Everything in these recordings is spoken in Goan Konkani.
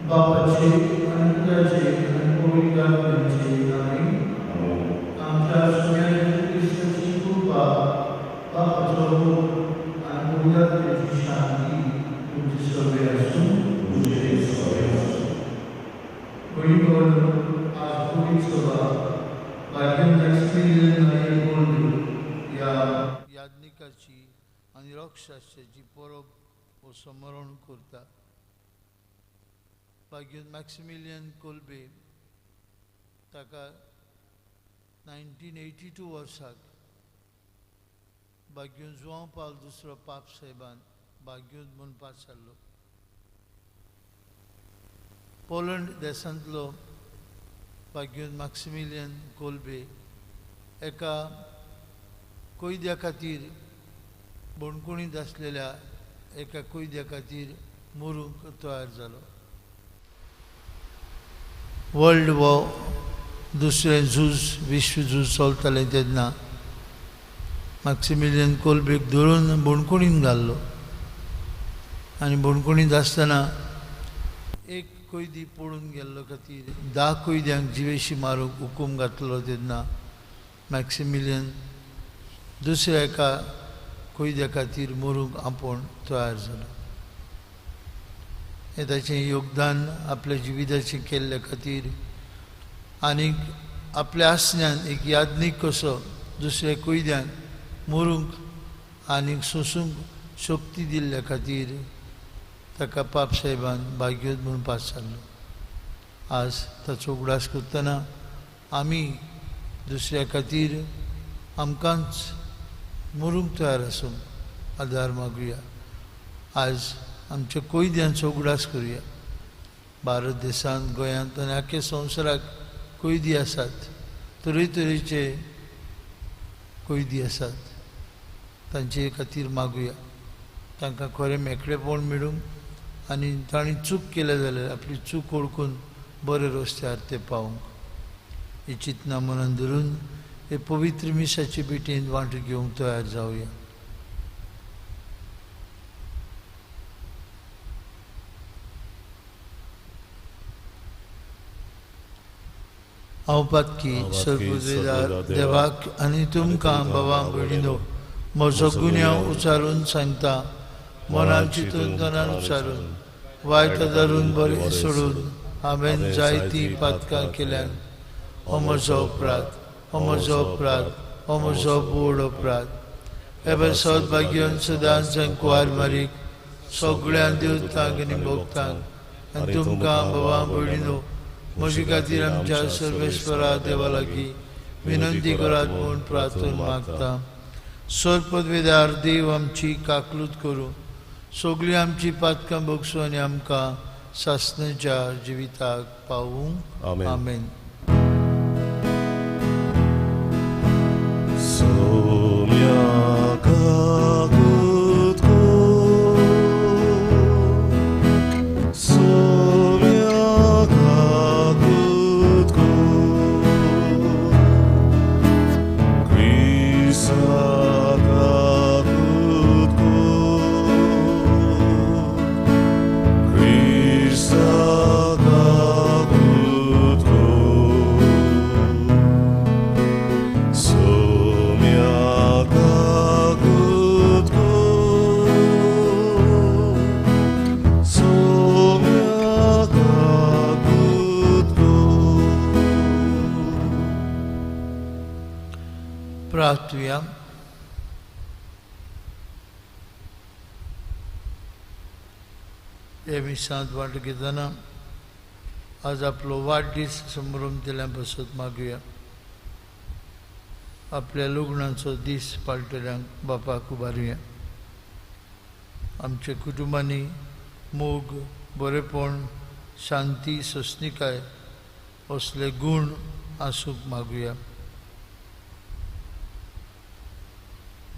बापाचे आनी पुताचे आनी पवित्र आत्म्याचे नांवान. आमच्या सुम्या क्रिस्ताची कृपा, बापाचो मोग आनी पवित्र आत्म्याची शांती तुमचे सगळे आसूं. भयणी भावांनो, आज पवित्र सभा भाग्यन मॅक्सिमिलियन मारिया कोल्बे ह्या याज्ञिकाची आनी रोक्षाची परब हो स्मरण करता. भाग्यन मॅक्सिमिलियन कोल्बे ताका 1982 वर्साक भाग्यून जुआंव पावल दुसरो पाप साहेबान भाग्यून म्हूण पास जाल्लो. पोलंड देशांतलो भाग्यून मॅक्सिमिलियन कोल्बे एका कैद्या खातीर बणकुणींत आसलेल्या एका कैद्या खातीर मरूंक तयार जालो. वर्ल्ड वॉर दुसरें झूज, विश्व झूज चलतालें तेन्ना मॅक्सिमिलियन कोल्बेक धरून बणकुणींत घाल्लो आनी बणकुणींत आसतना एक कैदी पळून गेल्लो खातीर 10 कैद्यांक जिवेशी मारूंक हुकूम घातलो. तेन्ना मॅक्सिमिलियन दुसऱ्या एका कैद्या खातीर मरूंक आपूण तयार जालो. हें ताचें योगदान आपल्या जिविताचें केल्ल्या खातीर आनीक आपल्या आसण्यान एक याज्ञीक कसो दुसऱ्या कैद्यांक मरूंक आनीक सोंसूंक शक्ती दिल्ल्या खातीर ताका पाप साहेबान भाग्योत म्हूण पास जाल्लो. आज ताचो उगडास करतना आमी दुसऱ्या खातीर आमकांच मरूंक तयार आसूंक आदार मागुया. आज आमच्या कैद्यांचो उगडास करुया. भारत देशांत, गोंयांत आनी आख्या संवसाराक कैदी आसात, तरेतरेचे कैदी आसात. तांचे खातीर मागुया, तांकां खरें मेकळेपण मेळूंक आनी तांणी चूक केल्या जाल्यार आपली चूक वळखून बरे रस्त्यार ते पावूंक. ही चिंतना मनान धरून हे पवित्र मिसाचे भेटेंत वांटो घेवंक तयार जावया. हांव पातकी सर्वपुजयदार देवाक आनी तुमकां बाबा भयणीनो म्हजो गुन्यांव उचारून सांगता. मनान चिंतून तनान उचारून वायट धरून बरें सोडून हांवें जायतीं पातकां केल्यान. हो म्हजो अपराध, हो म्हजो अपराध, हो म्हजो व्हड अपराध. हे सौभाग्यान सदांच कुवार मारीक सगळ्यां देवतांक आनी भक्तांक आनी तुमकां बाबा भयणीनो म्हजे खातीर आमच्या सर्वेश्वरा देवा लागीं विनंती करात म्हूण प्रार्थना मागता. सर्पदवेदार देव आमची काकलूत करूं, सगळीं आमची पातकां भोगसूं आनी आमकां सासणाच्या जिविताक पावूं. आमेन. प्रार्थुया. हे मिसांत वांटो घेतना आज आपलो वाडदीस संभ्रम दिल्या बसत मागुया. आपल्या लग्नाचो दीस पाळटल्यांक बापाक उबारुया. आमच्या कुटुंबांनी मोग, बरेपण, शांती, सोंसणीकाय असले गूण आसूंक मागुया.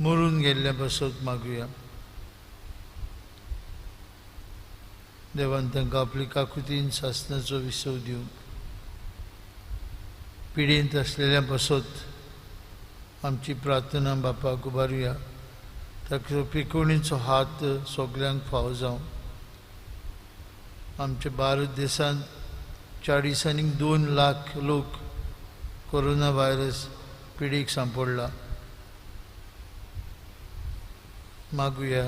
मरून गेल्ल्या पासत मागुया. देवान तांकां आपली काकुतीन सासणाचो विसव दिवंक. पिडेंत आसलेल्या पासत आमची प्रार्थना बापाक उबारुया. ताका पिकोणीचो हात सगल्यांक फावो जावं. आमच्या भारत देशांत 40.2 लाख लोक कोरोना व्हायरस पिडीक सांपडला. मागुया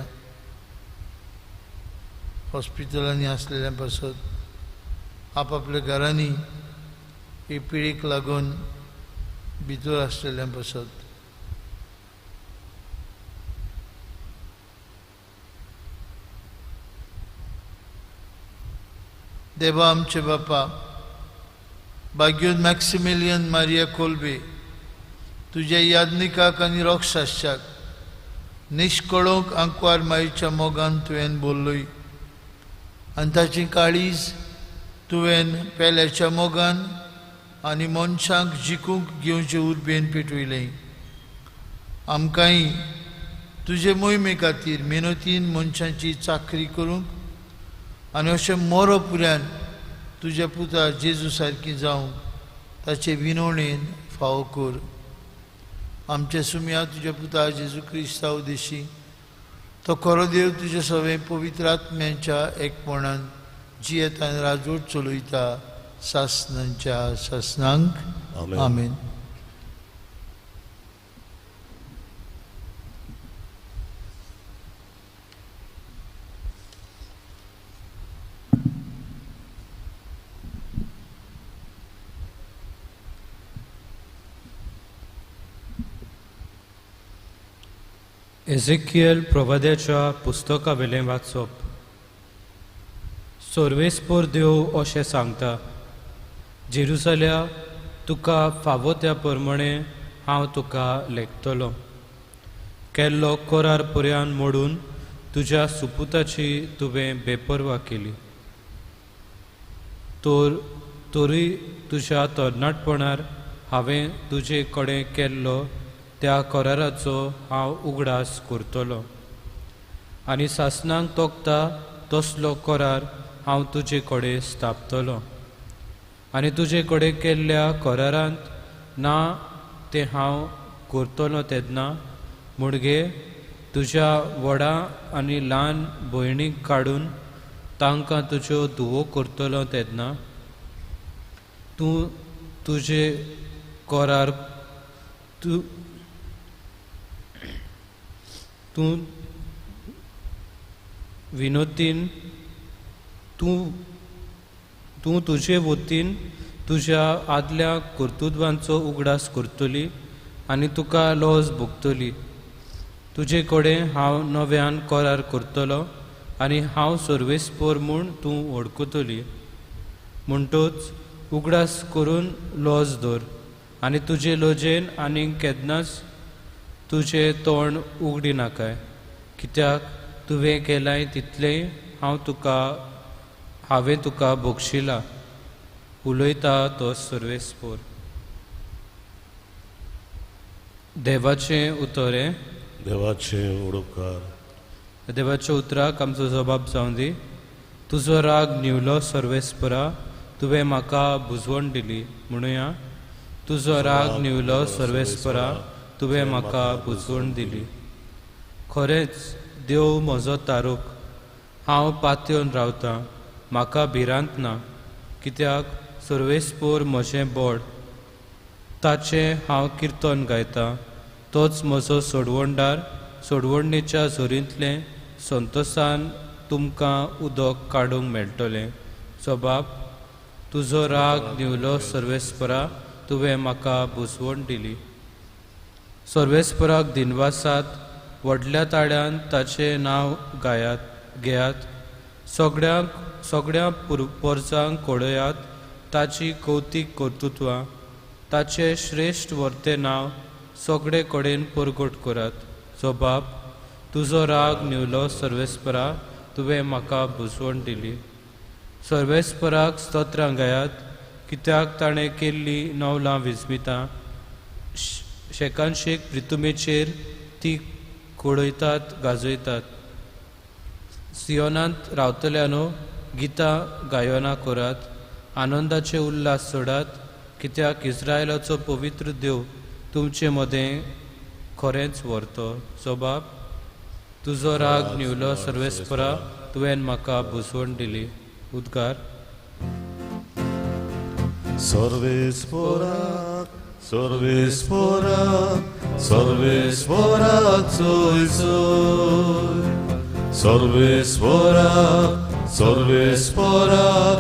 हॉस्पिटलांनी आसलेल्या पासत आपापल्या घरांनी ही पिडीक लागून भितर आसलेल्या पासत. देवा आमचे बापा, भाग्योन मॅक्सिमिलियन मारिया कोल्बे तुज्या याज्ञिकाक आनी रोक्षाशाक निश्कळोंक आंकवार माईच्या मोगान तुवें बोल्लोय आनी ताची काळीज तुवें पेल्याच्या मोगान आनी मनशांक जिखूंक घेवचे उर्बेन पेटयलें. आमकांय तुजे मोहिमे खातीर मेहनतीन मनशांची चाकरी करूंक आनी अशें मोरो पुऱ्यान तुज्या पुता जेजू सारकी जावंक ताचे विनवणेन फावो कर. आमच्या सुमया तुज्या पुता जेजू क्रिस्तांव उद्देशी तो खरो देव तुज्या सगळें पवित्र आत्म्यांच्या एकपणान जियेत आनी राजवट चलयता सासनांच्या सासनांक. आमेन. एझेकियल प्रवाद्याच्या पुस्तकावेलें वाचप. सर्वेस्पर देव अशें सांगता, जेरुजाल्या तुका फावो त्या प्रमाणे हांव तुका लेखतलो. केल्लो करार पर्यान मोडून तुज्या सुपुताची तुवें बेपर्वा केली. तर तरूय तुज्या तरणाटपणार हांवें तुजे कडेन केल्लो त्या कराराचो हांव उगडास करतलो आनी सासणांक तोखता तसलो करार हांव तुजे कडेन स्थापतलो. आनी तुजे कडेन केल्ल्या करारांत ना तें हांव करतलो तेन्ना मुणगे तुज्या व्हडा आनी ल्हान भयणीक काडून तांकां तुज्यो धुवो करतलो तेन्ना तूं तुजे करार तूं तूं विनोतीन तूं तूं तुजे वतीन तुज्या आदल्या कर्तृत्वांचो उगडास करतली आनी तुका लज भोगतली. तुजे कडेन हांव नव्यान करार करतलो आनी हांव सर्वेस्पर म्हूण तूं वळखतली. म्हणटच उगडास करून लज दवर आनी तुजे लजेन आनी केन्नाच तुजें तोंड उगडी नाकाय, कित्याक तुवें केलाय तितलेंय हांव तुका हांवें तुका बक्षिला. उलयता तो सर्वेस्पर. देवाचें उतर हें. देवाचें उडोपकार. देवाच्या उतराक आमचो जबाब जावं दी. तुजो राग न्हिवलो सर्वेस्परा, तुवें म्हाका बुजवण दिली. म्हणुया, तुजो राग न्हिवलो सर्वेस्परा, तुवें म्हाका बुजवण दिली. खरेंच देव म्हजो तारूक, हांव पातयेवन रावतां, म्हाका भिरांत ना, कित्याक सर्वेस्पर म्हजें बोड, ताचें हांव किर्तन गायतां. तोच म्हजो सोडवणदार, सोडवणेच्या झोरींतलें संतोसान तुमकां उदक काडूंक मेळटलें. जबाब, तुजो राग न्हिवलो सर्वेस्परा, तुवें म्हाका बुजवण दिली. सर्वेस्पराक दिनवासात, व्हडल्या ताळ्यान ताचें नांव गायात घेयात. सगळ्यांक सगळ्या पोरजांक कळयात ताची कौतीक कर्तृत्वां, ताचें श्रेश्ठ वर्तें नांव सगळे कडेन परगट करात. जबाब, तुजो राग न्हिवलो सर्वेस्परा, तुवें म्हाका बुजवण दिली. सर्वेस्पराक स्तोत्रां गायात, कित्याक ताणें केल्ली नवलां विस्मितां. शेकानशेक प्रितुमेचेर ती कळयतात गाजयतात. सियोनांत रावतल्यानो गितां गायनां करात, आनंदाचे उल्हास सोडात, कित्याक इस्रायलाचो पवित्र देव तुमचे मदें खरेंच व्हरतो. जबाब, तुजो राग न्हिवलो सर्वेस्परा, तुवें म्हाका बुजवण दिली. उद्गार. सर्वेस्पोराक सर्वेस्पोराक सर्वेस्पोराक जोय जोय सर्वेस्पोराक सर्वेस्पोराक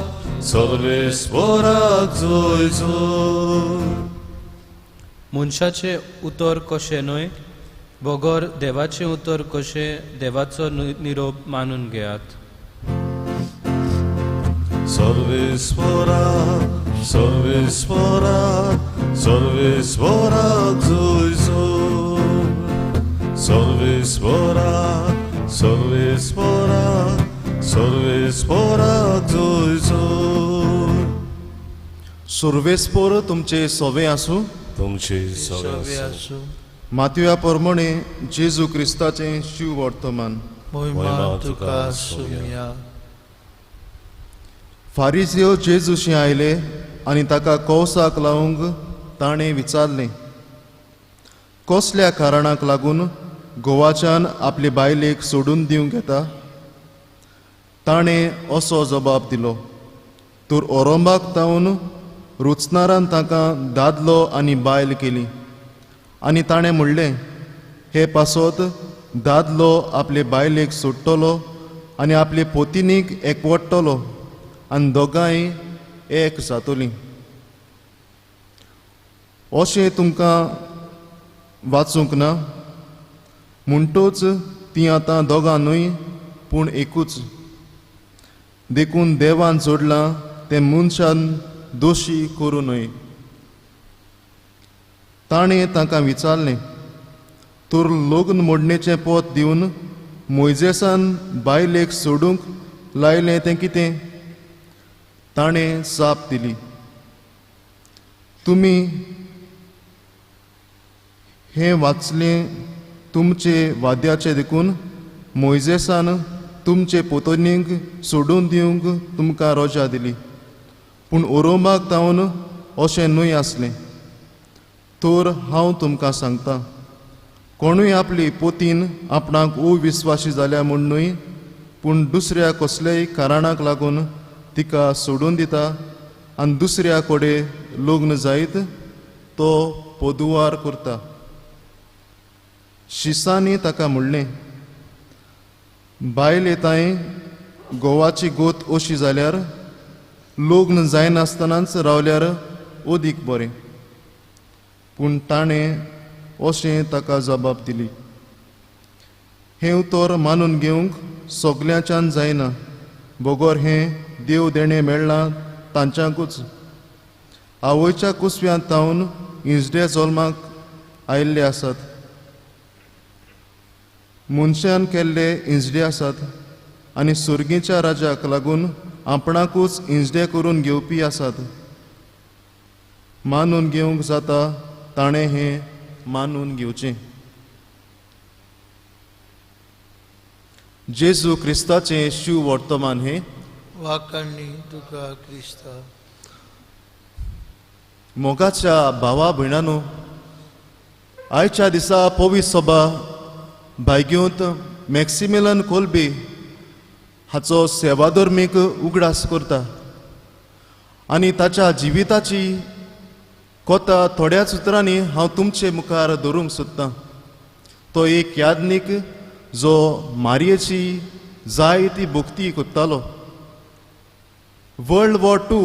सर्वेस्पोराक जोय जोय. मनशाचें उतर कशें न्हय बगर देवाचें उतर कशें देवाचो निरोप मानून घेयात. सर्वेस्पोराक सर्वेस्पोराक सर्वेस्पोराक जोय जोय सर्वेस्पोराक सर्वेस्पोराक सर्वेस्पोराक जोय जोय. सर्वेस्पोर तुमचे सोवे आसूं. तुमचे सोवे आसूं. मातव्या प्रमाणे जेजू क्रिस्ताचें शिव वर्तमान. मोहिमा तुका सुमया. फारिजियो जेजूशी आयले आनी ताका कौसाक लावंक ताणें विचारलें, कसल्या कारणाक लागून गोवाच्यान आपले बायलेक सोडून दिवंक येता? ताणें असो जबाब दिलो, तर ओरोंबाक तावन रुचनारान तांकां दादलो आनी बायल केली. आनी ताणें म्हणलें, हे पासत दादलो आपले बायलेक सोडटलो आनी आपले पोतिनीक एकवटतलो आनी दोगांय एक जातलीं. अशें तुमकां वाचूंक ना? म्हणटूच तीं आतां दोगां न्हय पूण एकूच. देखून देवान जोडलां तें मनशान दोशी करूं न्हय. ताणें तांकां विचारलें, तर लग्न मोडणेचें पोत दिवन मोयजेसान बायलेक सोडूंक लायलें तें कितें? ताणें जाप दिली, तुमी हें वाचलें तुमचे वाद्याचें देखून मोयजेसान तुमचे पोतनीक सोडून दिवंक तुमकां रोजा दिली, पूण ओरोंबाक तावन अशें न्हय आसलें. तर हांव तुमकां सांगता, कोणूय आपली पोतीन आपणाक अविस्वासी जाल्या म्हूण न्हय पूण दुसऱ्या कसल्याय कारणाक लागून तिका सोडून दिता आनी दुसऱ्या कडेन लग्न जायत तो पदुवार करता. शिसांनी ताका म्हणलें, बायल येताय गोवाची गोत अशी जाल्यार लग्न जायनासतनाच रावल्यार अदीक बरें. पूण ताणें अशें ताका जबाब दिली, हें उतर मानून घेवंक सगल्यांच्यान जायना, बगर हें देव देणें मेळ्ळां तांच्यांकूच. आवयच्या कुसव्यांत तावन इंजडे जल्माक आयिल्ले आसात, मनशान केल्ले इंजडे आसात आनी सुर्गीच्या राजाक लागून आपणाकूच इंजडे करून घेवपी आसात. मानून घेवंक जाता ताणें हें मानून घेवचें. जेजू क्रिस्ताचें शिव वर्तमान हें. वाकांनी तुका क्रिस्ता. मोगाच्या भावा भयणानो, आयच्या दिसा पवित्र सभा भायगेवंत मॅक्सिमिलन कोल्बी हाचो सेवाधर्मीक उगडास करता आनी ताच्या जिविताची कथा थोड्याच उतरांनी हांव तुमचे मुखार दवरूंक सोदतां. तो एक याज्ञीक जो मारयेची जायती भक्ती करतालो. वर्ल्ड वॉर टू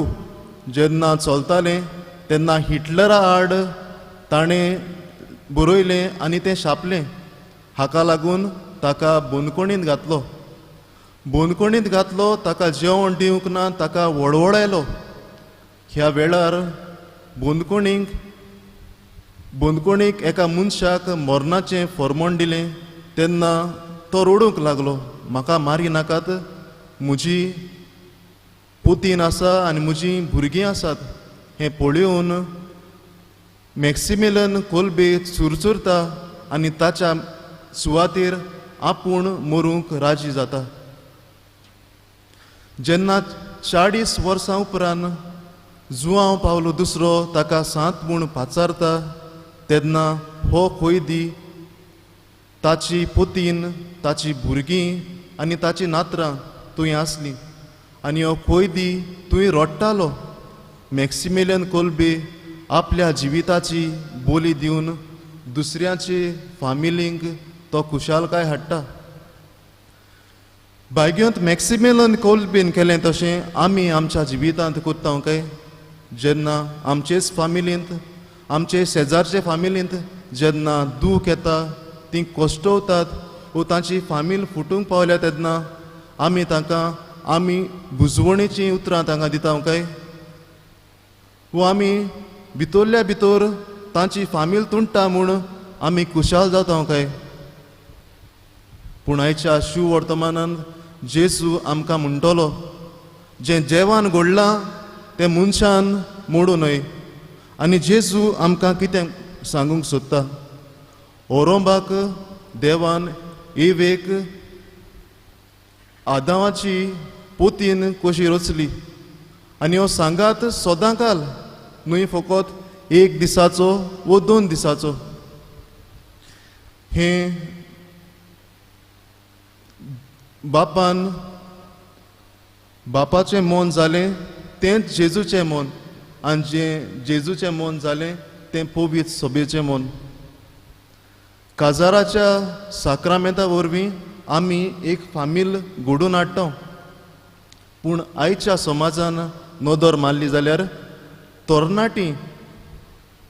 जेन्ना चलतालें तेन्ना हिटलरा आड ताणें बरयलें आनी तें छापलें. हाका लागून ताका बंदखणींत घातलो. बंदखणींत घातलो, ताका जेवण दिवंक ना, ताका वळवळायलो. ह्या वेळार बंदखणीक एका मनशाक मरणाचें फर्मण दिलें तेन्ना तो रडूंक लागलो, म्हाका मारी नाकात, म्हजी पोतीन आसा आनी म्हजीं भुरगीं आसात. हें पळोवन मॅक्सिमिलन कोल्बे चुरचुरता आनी ताच्या सुवातेर आपूण मरूंक राजी जाता. जेन्ना 40 वर्सां उपरांत जुआंव पावलो दुसरो ताका सांत म्हूण पाचारता तेन्ना हो कोयदी ताची पोतीन, ताची भुरगीं आनी ताची नातरां थंय आसलीं आनी हो कोयदी थंय रडटालो. मॅक्सिमिलियन कोल्बे आपल्या जिविताची बोली दिवन दुसऱ्याचे फामिलींक तो खुशालकाय हाडटा. भाग्यांत मॅक्सिमिलियन कोल्बेन केलें तशें आमी आमच्या जिवितांत करता काय? जेन्ना आमचेच फामिलींत, आमचे शेजारचे फामिलींत जेन्ना दूख येता, ती कश्टवतात वो तांची फामील फुटूंक पावल्या तेन्ना आमी तांकां आमी बुजवणेचीं उतरां तांकां दिता काय? वो आमी भितरल्या भितर तांची फामील तुंडटा म्हूण आमी खुशाल जाता काय? पूण आयच्या शिव वर्तमानान जेजू आमकां म्हणटलो, जें जेवण घडलां तें मनशान मोडू न्हय. आनी जेजू आमकां कितें सांगूंक सोदता? ओरोंबाक देवान एवेक आदावाची पोतीन कशी रचली आनी हो सांगात सदां काल न्हय फकत एक दिसाचो वो 2 दिसाचो. हें बापान बापाचें मन जालें तेंच जेजूचें मन, आनी जें जेजूचें मन जालें तें पवित्र सभेचें मन. काजाराच्या साक्रामेंता वरवीं आमी एक फामील घडोवन हाडटा. पूण आयच्या समाजान नदर मारली जाल्यार तरणाटीं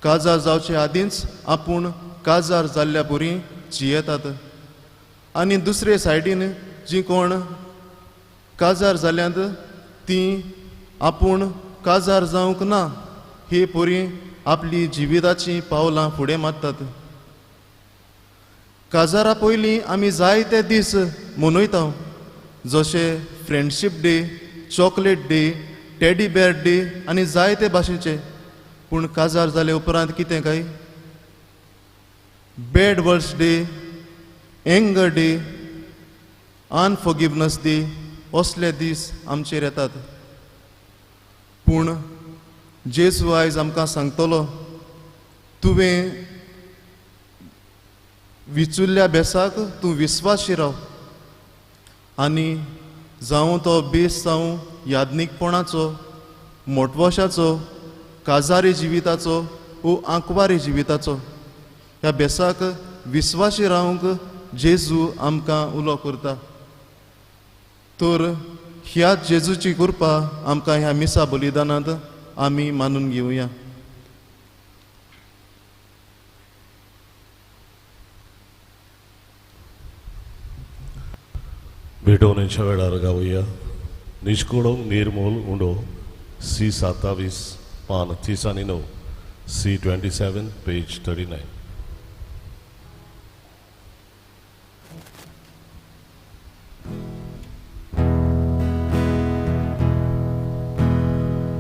काजार जावचे आदींच आपूण काजार जाल्ल्या परी जियेतात आनी दुसरे सायडीन जीं कोण काजार जाल्यांत तीं आपूण काजार जावंक ना हे परी आपली जिविताचीं पावलां फुडें मारतात. काजारा पयलीं आमी जायते दीस मनयता, जशे friendship day, chocolate day, teddy bear day आनी जायते भाशेचे. पूण काजार जाले उपरांत कितें काय? Bad words day, anger day, unforgiveness day असले दीस आमचेर येतात. पूण जेजू आयज आमकां सांगतलो, तुवें विचुल्ल्या बेसाक तूं विस्वाशी राव आनी जावं तो बेस जावं याज्ञीकपणाचो, मोटवशाचो, काजारी जिविताचो वो आंकवारी जिविताचो, ह्या बेसाक विस्वाशी रावंक जेजू आमकां उलो करता. तर ह्या जेजूची कृपा आमकां ह्या मिसा बलिदानांत आमी मानून घेवया. भेटवणेच्या वेळार गावया निष्कोडोंग निर्मूल उंडो सी 27 पान 39, सी 27 पेज 39.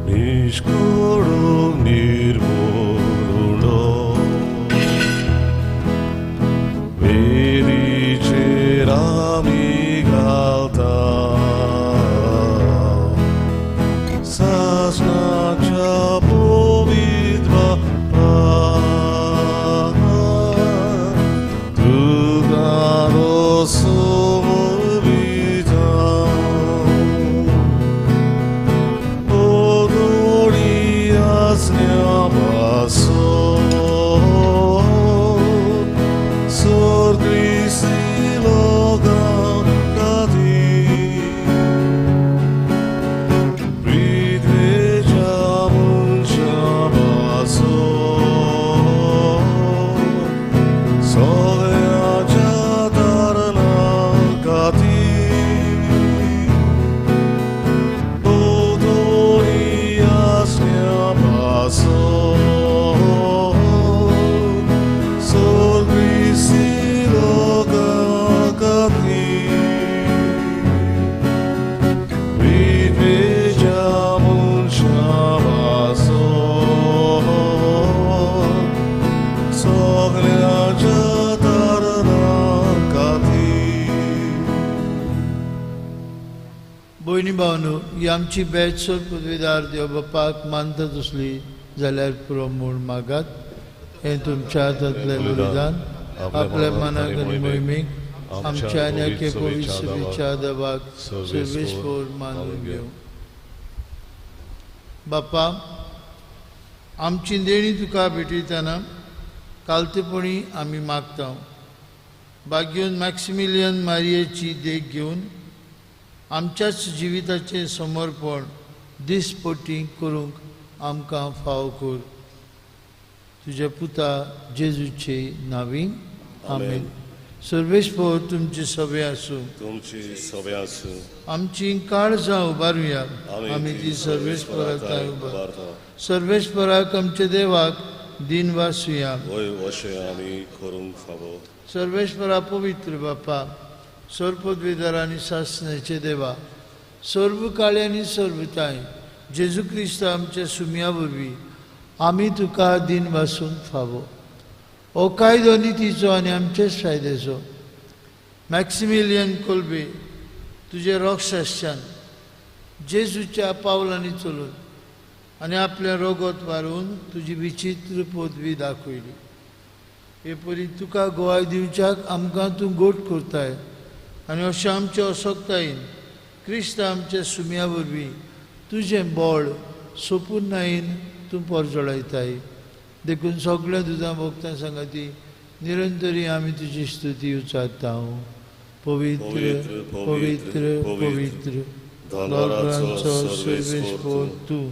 निष्कोडोंग निर्मूल उंडो वेदीचेर आमी घालता सासणाच्या पवित्र बापा तुका समर्पिता ओगोडी आसण्या पासो सोर्ग्रिसी लोकां भयणी भावनो, ही आमची भेट सोड पदवीदार देव बापाक मानता तसली जाल्यार पुरो म्हूण मागात. हें तुमच्या हातांतलें बलिदान आपल्या मनाक आनी मोहिमेक आमच्या आनी एके पवित्र सभेच्या देवाक सर्वेस्पोर मानून घेवं. बापा, आमची देणी तुका भेटयतना कालतेपणी आमी मागता। बागेवन मॅक्सिमिलियन मारियेची देख घेवन आमच्याच जिविताचें समर्पण दिसपटी करूंक आमकां फावो कर। तुज्या पुता जेजूचे नांवी आमेन। सर्वेस्पर तुमची सभे आसूं, तुमची सभे आसूं। आमची काळजां उबारुया, आमी ती सर्वेस्पराक उबारता। सर्वेस्पराक आमच्या देवाक दिन वासुया। वय अशें आमी करूंक फावो। सर्वेस्परा पवित्र बापा, सर्वपदवीधर आनी सासण्याचे देवा, सर्व काळे आनी सर्वताय जेजू क्रिस्त आमच्या सुम्या वरवीं आमी तुका दिन वासूंक फावो। हो कायदो नितीचो आनी आमचेच फायद्याचो। मॅक्सिमिलियन कोल्बे तुजे रोक्षाश्यान जेजूच्या पावलांनी चलून आनी आपलें रोगत वारून तुजी विचित्र पदवी दाखयली। हे परी तुका गोवाय दिवच्याक आमकां तूं गोट करताय आनी अशें आमचे असक्तायेन क्रिस्त आमच्या सुम्या वरवीं तुजें बळ सोपुर्णायेन तूं परजळायताय। देखून सगळ्या दुदां भोगतां सांगाती निरंतरी आमी तुजी स्तुती उचारता। पवित्र पवित्र पवित्र लोकांचो सर्वेस्पर तूं,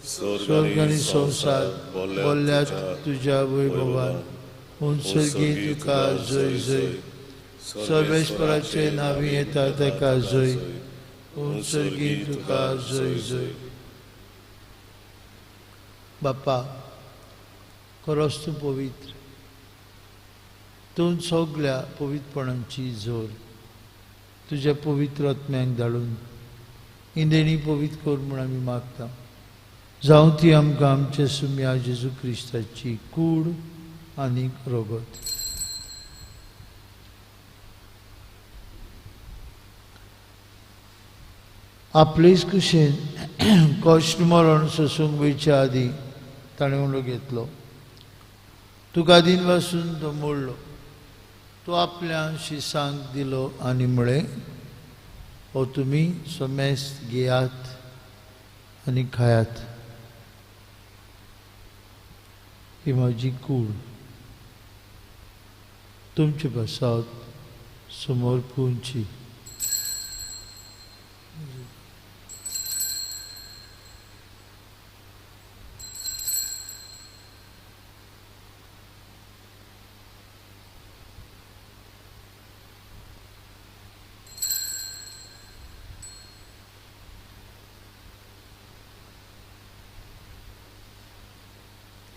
स्वर्ग आनी संवसार बोल्ल्यात तुज्या वैभवान। उंचगी तुका जय जय। सर्वेस्पराचे नांवी येता ताका जय। उंचगी तुका जय जय। बापा, खरोच तूं पवित्र, तूं सगल्या पवित्रपणाची जोर तुज्या पवित्र आत्म्याक धाडून इंदेणी पवित्र कर म्हूण आमी मागता। जावं ती आमकां आमच्या सुम्या जेजू क्रिस्ताची कूड आनी रोगत। आपलेच कुशेन कश्ट मरण सोसूंक वयच्या आदीं ताणें उलो घेतलो। तुका दिन वासून तो मोडलो, तो आपल्या शिसांक दिलो आनी म्हळें, हो तुमी समेस्त घेयात आनी खायात, ही म्हजी कूड तुमचे पासत समर्पूंची।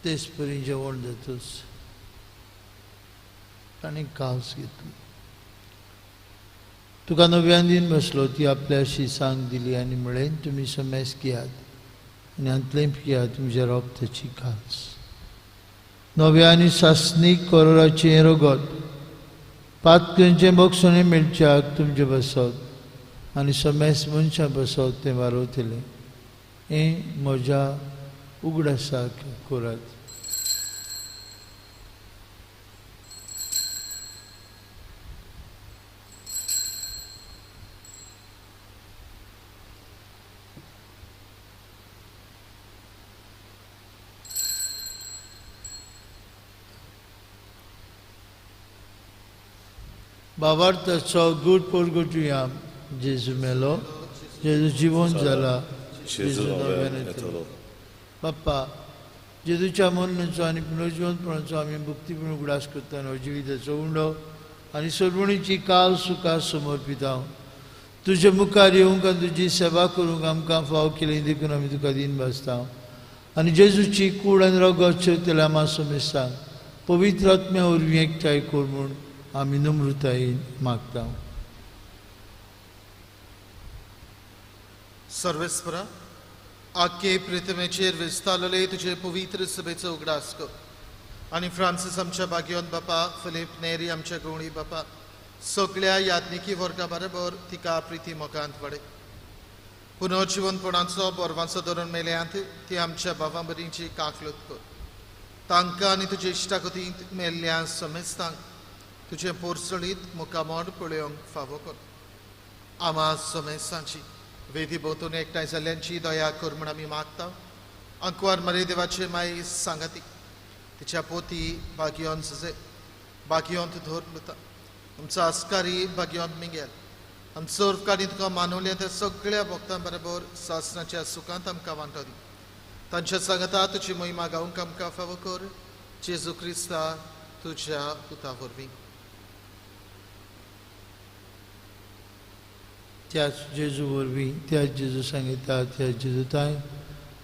तेच परी जेवण जातच ताणें कास घेतली। तुका नव्यान दिन बसलो, ती आपल्या शिसांक दिली आनी म्हळें, तुमी समेस घेयात आनी हांतलें पियात तुमच्या रोगताची कास। नव्या आनी सासणीक करोराचें रोगत पातकणचें बक्षणें मेळच्याक तुमचें बसत आनी समेस मनशां बसत तें वारवतलें। हें म्हज्या उगडासाक करात। भावार्थाचो गूढ परगटुया। जेजू मेलो, जेजू जिवन जाला, जेजू नव्यान येतलो। बाप्पा, जेजूच्या मरणाचो आनी पुनर्जिवनपणाचो आमी भक्तीपूर्ण उगडास करतना जिविताचो उंडो आनी सर्वणीची काल सुखा समर्पिता। तुजे मुखार येवंक आनी तुजी सेवा करूंक आमकां फाव केली देखून आमी तुका दिन भासता। आनी जेजूची कूड आनी रगत शेवतल्या आमा समेस्तांक पवित्र आत्म्या वरवीं एकठांय कर म्हूण आमी नम्रतायेन मागता। सर्वेस्परा, आख्खे पृथ्वीचेर विस्तारलेले तुजे पवित्र सभेचो उगडास कर आनी फ्रांसीस आमच्या बागयोन बापा, फिलीप नेरी आमच्या गवळी बापा, सगळ्या याज्ञिकी वर्गा बरोबर तिका प्रिती मोगांत वाडय। पुनर्जिवनपणाचो बोरवांचो धरून मेल्यांत ती आमच्या बाबां बरींची काकलूत कर। तांकां आनी तुजे इश्टागतींत मेल्ल्या समेस्तांक तुजें पोरसळीत मुखामोड पळोवंक फावो कर। आमा समेस्तांची वेदी भोंवतणी एकठांय जाल्ल्यांची दया कर म्हूण आमी मागता। आंकवार मरे देवाचे माई सांगाती, तिच्या पोती भाग्योन सजे, भाग्योंत धोर लुता, आमचो आस्कारी भाग्योंत मिंगेल, आनी सर्वकाणी तुका मानवले त्या सगळ्या भक्तां बरोबर सासनाच्या सुखांत आमकां वांटो दी. तांच्या सांगता तुजी मोहिमा गावंक आमकां फावो कर, जेजू क्रिस्ता तुज्या पुता वरवीं. त्याच जेजू वरवीं, त्याच जेजू सांगिता, त्याच जेजू ताय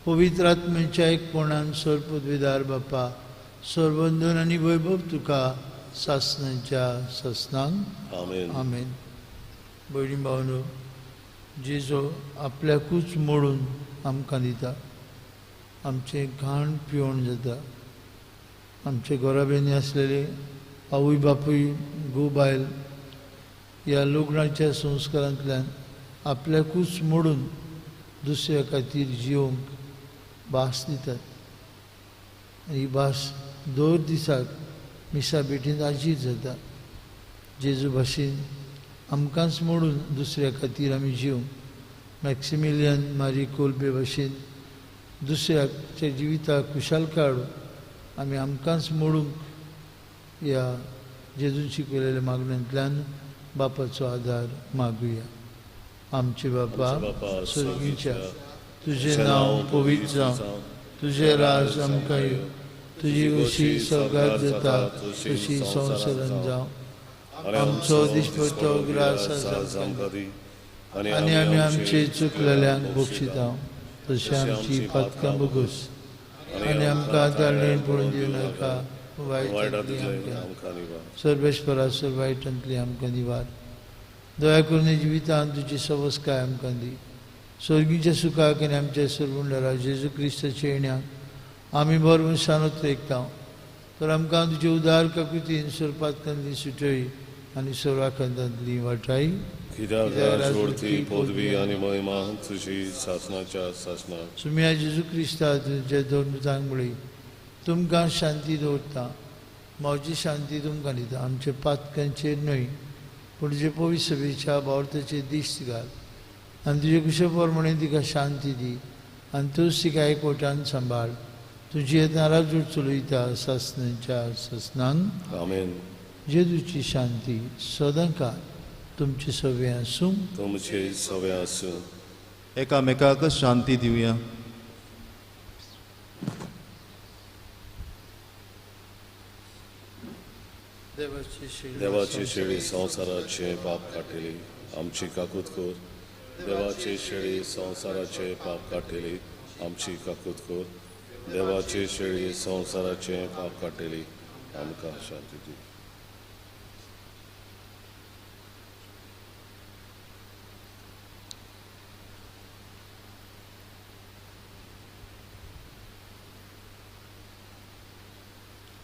पवित्र आत्म्याच्या एकपणान सर्वपदवीदार बापा, सर्वंदन आनी वैभव तुका सासनाच्या सासनांक. आमेन. आमेन. भयणी भावनो, जेजू आपल्याकूच मोडून आमकां दिता. आमचें घाण पिवण जाता. आमचे घराब्यांनी आसलेले आवय बापूय, घोव बायल ह्या लग्नाच्या संस्कारांतल्यान आपल्याकूच मोडून दुसऱ्या खातीर जिवंक भास दितात. ही भास दर दिसाक मिसा भेटींत आजीर जाता. जेजू भाशेन आमकांच मोडून दुसऱ्या खातीर आमी जिवंक, मॅक्सिमिलियन मारी कोल्बे भाशेन दुसऱ्याच्या जिविताक खुशालकाय हाडून आमी आमकांच मोडूंक ह्या जेजून शिकयलेल्या मागण्यांतल्यान बापाचो आदार मागुया. आमचे बापा स्वर्गीच्या, तुजें नांव पवित्र जावं, तुजें राज आमकां येवं, तुजी अशी स्वर्गात जाता तशी संवसारांत जावं. आमचो दिसपट्टो ग्रास आमकां दी, आनी आमी आमचे चुकलेल्यांक बक्षिता तशें आमची पातकां भोगोस, आनी आमकां ताळेण पडून दिवं नाका, वायटांतली आमकां सर्वेस्परा सर वायटांतली आमकां निवार. दया करून जिवितांत तुजी सवस्काय आमकां दी. स्वर्गीच्या सुखाक आनी आमच्या सर्वुंडरा जेजू क्रिस्ताच्या येण्याक आमी बरो मनशानूच एकता, तर आमकां तुजे उदार काकुतीन सर्पातकांतली सुटय आनी सर्वाखांतांतली वाटाय. कित्याक राजवडती पदवी आनी महिमा तुजी सासनाच्या सासनाक. सुम्या जेजू क्रिस्ता तुमच्या दोन मुळी तुमकां शांती दवरता, म्हजी शांती तुमकां दिता. आमच्या पातकांचेर न्हय पूण तुजे पवित्र सभेच्या बावर्थाचेर दिश्ट घाल आनी तुजे कुशे प्रमाणे तिका शांती दी आनी तूंच तिका एकवटान सांबाळ. तुजी येतना राजवट चलयता सासनाच्या सासनांक. आमेन. जेजूची शांती सदांकाळ तुमचे सवे आसूं. तुमचे सवे आसूं. एकामेकाक शांती दिवया. देवाची शेळी संवसाराचे पाप काडटली, आमची काकूत कर. देवाची शेळी संवसाराचे पाप काडटली, आमची काकूत कर. देवाची शेळी संवसाराचे पाप काडटली, आमकां शांती दी.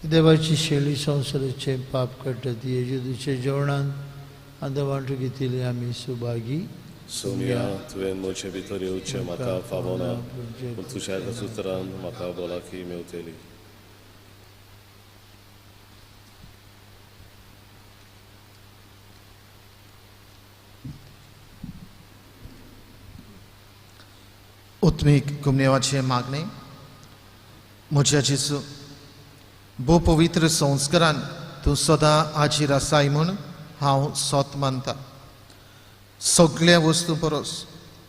देवाची शेळी संवसाराचे पाप काडटा ती जेजूच्या जेवणान आतां वांटू घेतिल्ली आमी सुभागी. सोम्या, तुवें म्हजे भितर येवचें म्हाका फावना, पूण तुज्या एका सुत्रान म्हाका भलायकी मेवतली. उत्मीक कुमनेवाचें मागणें. म्हज्या जेजू, भोव पवित्र संस्कारान तूं सदां हाजीर आसाय म्हूण हांव सोत मानता. सगळ्या वस्तू परस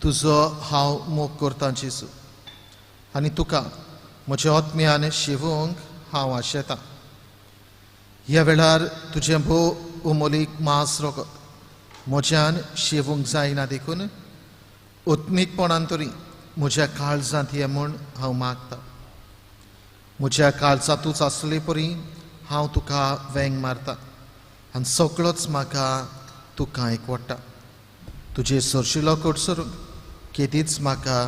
तुजो हांव मोग करतां जेजू, आनी तुका म्हज्या आत्म्यान शिवूंक हांव आशेतां. ह्या वेळार तुजें भोव उमोलीक मांस रगत म्हज्यान शिवूंक जायना देखून उत्मीकपणान तरी म्हज्या काळजांत ये म्हूण हांव मागता. म्हज्या काळजांतूच आसले परी हांव तुका वेंग मारता आनी सगळोच म्हाका तुका एकवटा. तुजे सरशिलो कडसरूंक केदीच म्हाका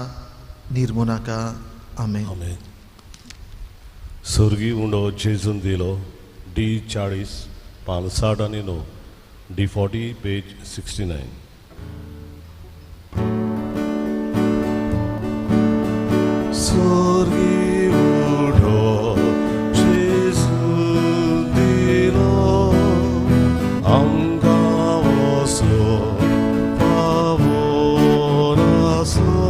निर्मू नाका. आमेन. आमेन. स्वर्गीय उंडो जेजून दिलो, डी 40 पान 60 आनी 9, डी 40 पेज 69. स्वर्गीय उंडो जेजून दिलो, आमकां वसलो पावोन आसलो,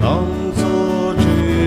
आमचो जेजू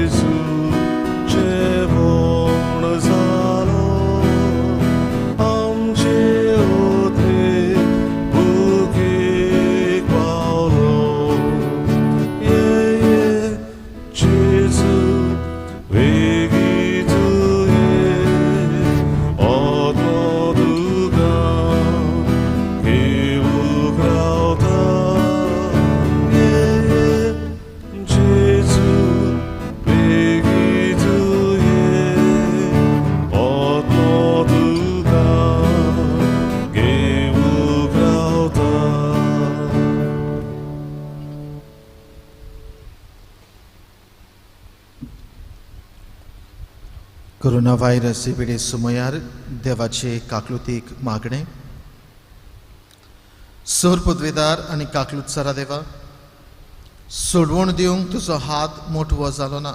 कोरोना व्हायरस ही पिडे सुमयार देवाचे काकलुतीक मागणें. सोर पदवेदार आनी काकलूत सरा देवा, सोडवण दिवंक तुजो हात मोटवो जालो ना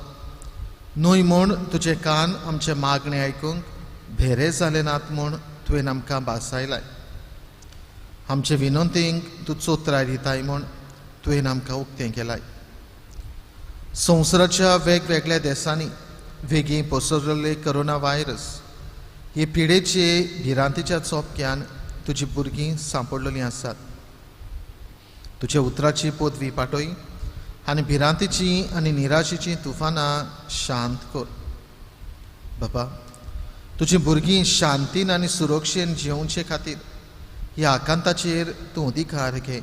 न्हय म्हूण तुजे कान आमचे मागणें आयकूंक भेरे जाले नात म्हूण तुवें आमकां भासायलाय. आमचे विनंतींक तूं चोत्राय दिताय म्हूण तुवें आमकां उक्तें केलाय. संवसाराच्या वेगवेगळ्या देशांनी वेगीं पसरलेले कोरोना व्हायरस हे पिडेचे भिरांतेच्या चोपक्यान तुजी भुरगीं सांपडलेलीं आसात. तुज्या उतराची पदवी पाटय आनी भिरांतेची आनी निराशेचीं तुफानां शांत कर. बाबा, तुजी भुरगीं शांतीन आनी सुरक्षेन जियोवचे खातीर ह्या आकांताचेर तूं अधिकार घे.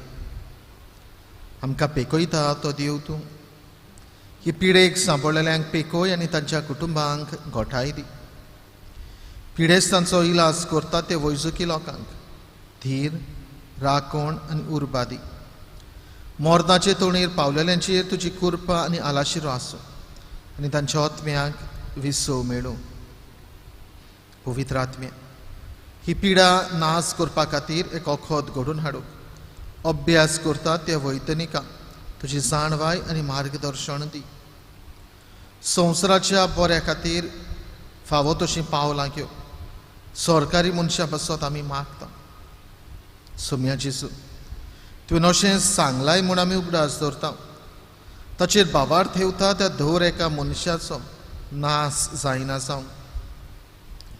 आमकां पेकयता तो देव तूं. ही पिडेक सांपडलेल्यांक पेकय आनी तांच्या कुटुंबांक गोठाय दी. पिडेस्तांचो इलाज करता ते वैजकी लोकांक धीर, राखण आनी उर्बा दी. मर्दाचे तोणीर पावलेल्यांचेर तुजी कृपा आनी आलाशिरो आसूं आनी तांच्या आत्म्याक विसव मेळूं. पवित्र आत्म्या, ही पिडा नाश करपा खातीर एक वखद घडोवन हाडूंक अभ्यास करता त्या वैतनिकांक तुजी जाणवाय आनी मार्गदर्शन दी. संवसाराच्या बऱ्या खातीर फावो तशीं पावलां घेव सरकारी मनशां पासत आमी मागता. सोम्या जेजू, तुवें अशें सांगलाय म्हूण आमी उगडास दवरता. ताचेर बाबार थेवता त्या दर एका मनशाचो नाश जायना जावं,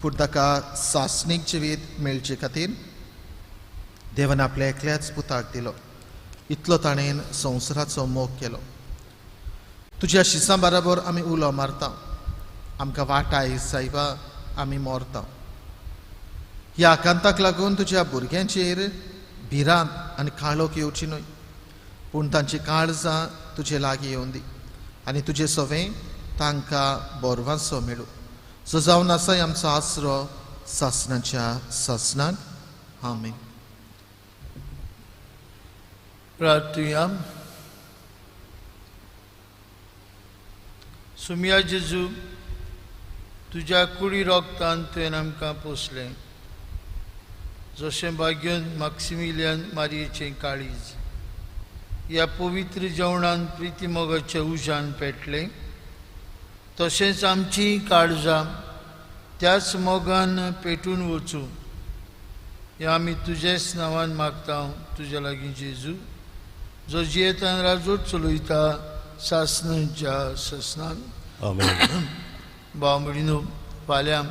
पूण ताका सासणीक जिवीत मेळचे खातीर देवान आपल्या एकल्याच पुताक दिलो. इतलो ताणें संवसाराचो मोग केलो. तुज्या शिसां बराबर आमी उलो मारता. आमकां वाटाय सायबा, आमी मरता. ह्या आकांताक लागून तुज्या भुरग्यांचेर भिरांत आनी काळोख येवची न्हय, पूण तांची काळजां तुजे लागीं येवन दी आनी तुजें सवें तांकां बोरवांसो मेळूं. जो जावन आसा आमचो आसरो सासणाच्या सासणाक. आमेन. प्रार्थुया. सुमिया जेजू, तुज्या कुडी रोगतान तुवें आमकां पोसलें, जशें भाग्योन माक्सिमिलियन मारयेचें काळीज ह्या पवित्र जेवणान प्रिती मोगाच्या उज्यान पेटलें, तशेंच आमचीं काळजां त्याच मोगान पेटून वचूं हें आमी तुजेच नांवान मागता तुज्या लागीं जेजू, जो जियेतान राजवट चलयता सासणाच्या सासणान. आमेन. भाव भयणीनो, फाल्यां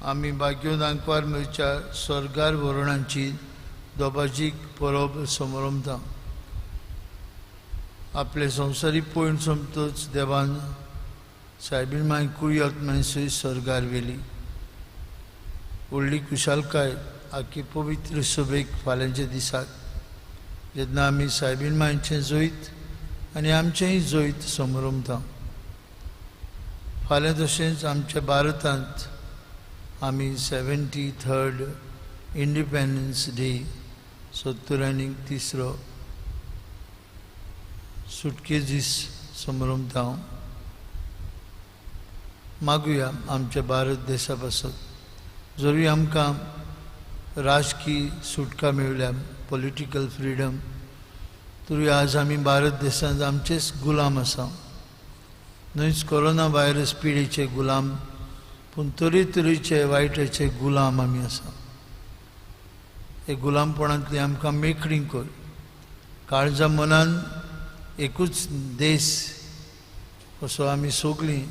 आमी भाग्योन आंकवार मेळच्या स्वर्गार व्हरणांची दोबाजीक परब समरमता. आपले संवसारी पयण सोंपतच देवान सायबीण माय कुळी आत्माय सय स्वर्गार व्हेली. व्हडली खुशालकाय आखी पवित्र सभेक फाल्यांच्या दिसाक, जेन्ना आमी सायबीण मांयचें जैत आनी आमचेंय जैत समरमता. फाल्यां तशेंच आमच्या भारतांत आमी 73rd independence day, 73 सुटके दीस समरमता. मागुया आमच्या भारत देशा पासत, जरूय आमकां राजकीय सुटका मेळ्ळ्या, पॉलिटिकल फ्रिडम, तरी आज आमी भारत देशांत आमचेच गुलाम आसा. न्हयच कोरोना व्हायरस पिडेचे गुलाम, पूण तरेतरेचे वायटाचे गुलाम आमी आसा. हे गुलामपणांतली आमकां मेकळी कर. काळजा मनान एकूच देश असो आमी सगळीं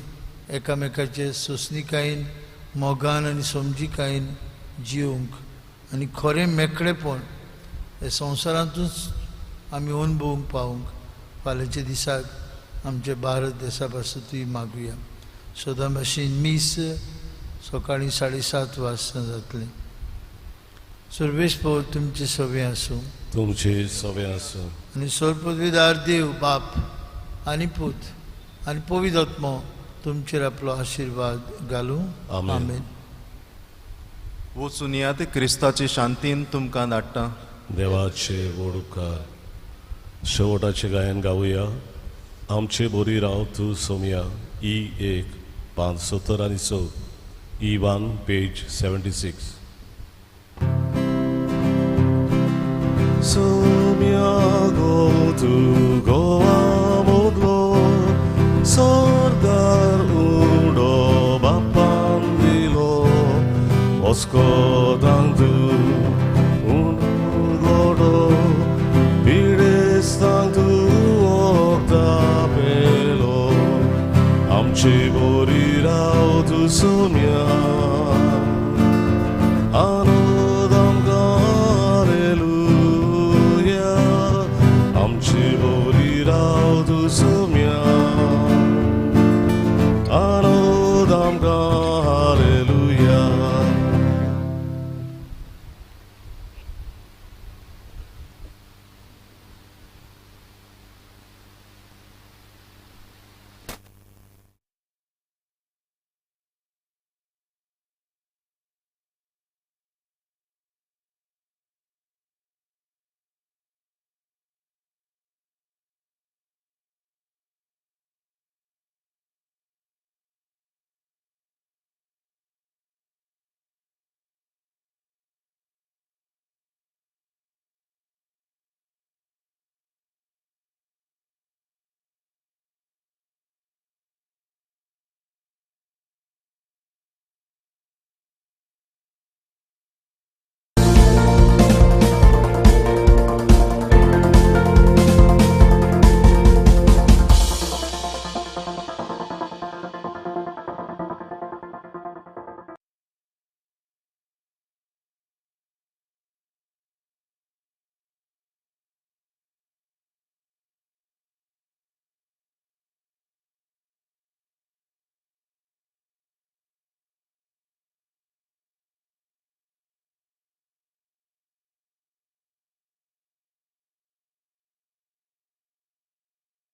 एकामेकाचे सोंसणीकायेन, मोगान आनी समजिकायेन जिवंक आनी खरें मेकळेपण हे संवसारांतूच आमी अणभवूंक पावूंक फाल्यांच्या दिसाक आमच्या भारत देशा पासतूय मागुया. सदां भाशेन मीस सकाळीं 7:30 वाजता जातलें. सर्वेस्पोर तुमचे सवे आसूं. तुमचे सवे आसूं. आनी सर्वपदवीदार देव बाप आनी पूत आनी पवित्र आत्मो तुमचेर आपलो आशिर्वाद घालूं. आमेन. वचून येयात, क्रिस्ताचे शांतीन तुमकां धाडटा. देवाचे व्हड उपकार. शेवटाचें गायन गावया. आमचे बोरी राव तूं सोमया, ई 1. पान 70 आनी 6, E1 page 76. सोम्या तू गोवा मोदलो सरदार उडो बापान दिलो ओस्कोतांक तूं